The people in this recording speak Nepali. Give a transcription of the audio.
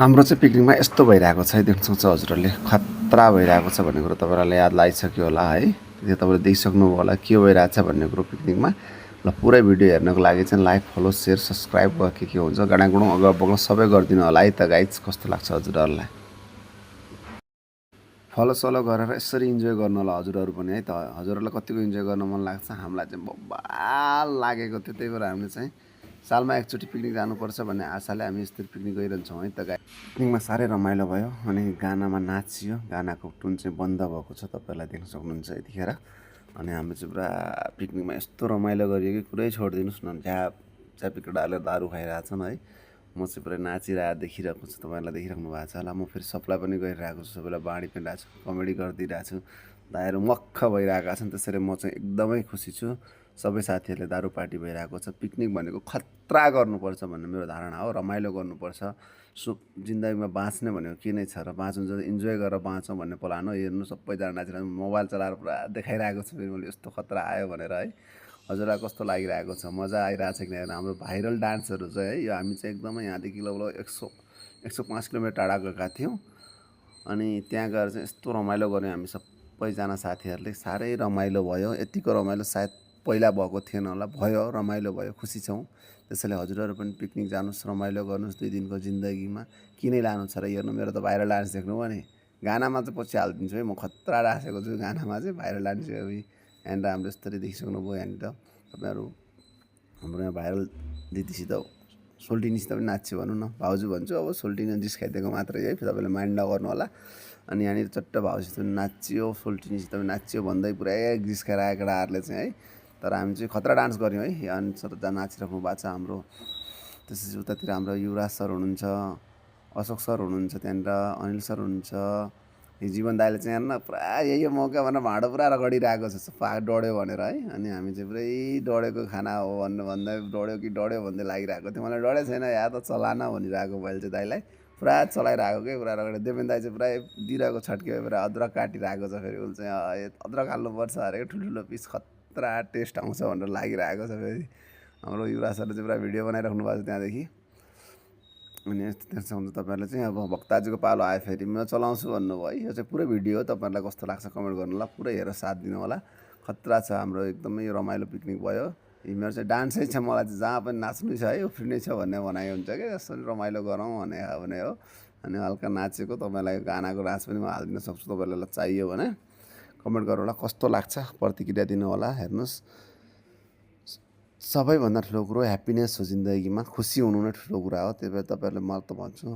हाम्रो चाहिँ पिकनिकमा यस्तो भइरहेको छ है, देख्न सक्छ हजुरहरूले, खतरा भइरहेको छ भन्ने कुरो तपाईँहरूलाई याद लागिसक्यो होला है। त्यो तपाईँले देखिसक्नुभयो होला के भइरहेको छ भन्ने कुरो पिकनिकमा। ल पुरै भिडियो हेर्नको लागि चाहिँ लाइक फलो सेयर सब्सक्राइब के हुन्छ गाडागुडौँ अगाडि बग्न सबै गरिदिनु होला है त गाइज। कस्तो लाग्छ हजुरहरूलाई? फलो सलो गरेर यसरी इन्जोय गर्नु होला हजुरहरू पनि है त। हजुरहरूलाई कतिको इन्जोय गर्न मन लाग्छ, हामीलाई चाहिँ बब्बाल लागेको थियो। त्यही भएर हामीले चाहिँ सालमा एकचोटि पिकनिक जानुपर्छ भन्ने आशाले हामी यस्तरी पिकनिक गइरहन्छौँ है त गाई। पिकनिकमा साह्रै रमाइलो भयो अनि गानामा नाचियो। गानाको टुन चाहिँ बन्द भएको छ, तपाईँहरूलाई देख्न सक्नुहुन्छ यतिखेर। अनि हामी चाहिँ पुरा पिकनिकमा यस्तो रमाइलो गरियो कि कुरै छोडिदिनुहोस् न। झ्याप झ्यापी केटाहरूले दारू खाइरहेछन् है। म चाहिँ पुरै नाचिरहेको देखिरहेको छु, तपाईँहरूलाई देखिराख्नु भएको छ होला। म फेरि सप्लाई पनि गरिरहेको छु, सबैलाई बाँडी पनि रहेको छु, कमेडी गरिदिइरहेको छु। दाइहरू मक्ख भइरहेका छन्, त्यसरी म चाहिँ एकदमै खुसी छु। सबै साथीहरूले दारू पार्टी भइरहेको छ। पिकनिक भनेको खतरा गर्नुपर्छ भन्ने मेरो धारणा हो। रमाइलो गर्नुपर्छ। जिन्दगीमा बाँच्ने भनेको के नै छ र, बाँच्नु चाहिँ इन्जोय गरेर बाँचौँ भन्ने प्लान हो। हेर्नु सबैजना नाचिरहेको, मोबाइल चलाएर पुरा देखाइरहेको छु फेरि मैले यस्तो खतरा आयो भनेर है। हजुरलाई कस्तो लागिरहेको छ, मजा आइरहेको छ कि होइन? हाम्रो भाइरल डान्सहरू चाहिँ है, यो हामी चाहिँ एकदमै यहाँदेखि लगभग 105 किलोमिटर टाढा गएका थियौँ। अनि त्यहाँ गएर चाहिँ यस्तो रमाइलो गऱ्यौँ हामी सबैजना साथीहरूले। साह्रै रमाइलो भयो। यतिको रमाइलो सायद पहिला भएको थिएन होला। भयो, रमाइलो भयो, खुसी छौँ। त्यसैले हजुरहरू पनि पिकनिक जानुहोस्, रमाइलो गर्नुहोस् 2 दिनको जिन्दगीमा। किनै लानु छ र? हेर्नु मेरो त भाइरल डान्स देख्नुभयो नि। गानामा चाहिँ पछि हालिदिन्छु है, म खतरा राखेको छु गानामा चाहिँ। भाइरल डान्स अभी यहाँनिर हाम्रो यस्तरी देखिसक्नुभयो। यहाँनिर तपाईँहरू हाम्रो यहाँ भाइरल दिदीसित सोल्टिनीसित पनि नाच्यो भनौँ न। भाउजू भन्छु, अब सोल्टिनी जिस्काइदिएको मात्रै है, तपाईँले माइन्ड नगर्नु होला। अनि यहाँनिर चट्ट भाउजूसित पनि नाच्यो, सोल्टिनीसित पनि नाच्यो भन्दै पुरै जिस्काएर आएको केटाहरूले चाहिँ है। तर हामी चाहिँ खतरा डान्स गऱ्यौँ है। यहाँ सरदा नाचिराख्नु भएको छ हाम्रो। त्यसपछि उतातिर हाम्रो युवराज सर हुनुहुन्छ, अशोक सर हुनुहुन्छ, त्यहाँनिर अनिल सर हुनुहुन्छ। जीवन दाइले चाहिँ हेर्न पुरा यही मौका भनेर भाँडो पुरा रगडिरहेको छ, डढ्यो भनेर है। अनि हामी चाहिँ पुरै डढेको खाना हो भन्नु भन्दै डढ्यो कि डढ्यो भन्दै लागिरहेको थियो। मलाई डढेको छैन, या त चलान भनिरहेको मैले चाहिँ दाइलाई। पुरा चलाइरहेको कि पुरा रगड्यो। देवेन दाइ चाहिँ पुरा दिइरहेको छट्क्यो, पुरा अदरक काटिरहेको छ। फेरि उसले चाहिँ अदरक हाल्नुपर्छ अरे, ठुल्ठुलो पिस खतरा टेस्ट आउँछ भनेर लागिरहेको छ। फेरि हाम्रो युवराज सरले चाहिँ पुरा भिडियो बनाइराख्नु भएको छ त्यहाँदेखि। अनि यस्तो देख्छ हुन्छ तपाईँहरूले चाहिँ। अब भक्ताजीको पालो आयो, फेरि म चलाउँछु भन्नुभयो है। यो चाहिँ पुरै भिडियो हो, तपाईँहरूलाई कस्तो लाग्छ कमेन्ट गर्नु होला। पुरै हेरेर साथ दिनु होला। खतरा छ हाम्रो, एकदमै रमाइलो पिकनिक भयो। मेरो चाहिँ डान्सै छ, मलाई चाहिँ जहाँ पनि नाच्नु छ है, उफ्रिनै छ भन्ने भनाइ हुन्छ कि यसरी रमाइलो गरौँ भने हो। अनि हल्का नाचेको तपाईँलाई गानाको डान्स पनि म हालिदिन सक्छु, तपाईँहरूलाई चाहियो भने कमेन्ट गर्नु होला। कस्तो लाग्छ प्रतिक्रिया दिनु होला। हेर्नुहोस्, सबैभन्दा ठुलो कुरो ह्याप्पिनेस हो जिन्दगीमा। खुसी हुनु नै ठुलो कुरा हो। त्यही भएर तपाईँहरूले म त भन्छु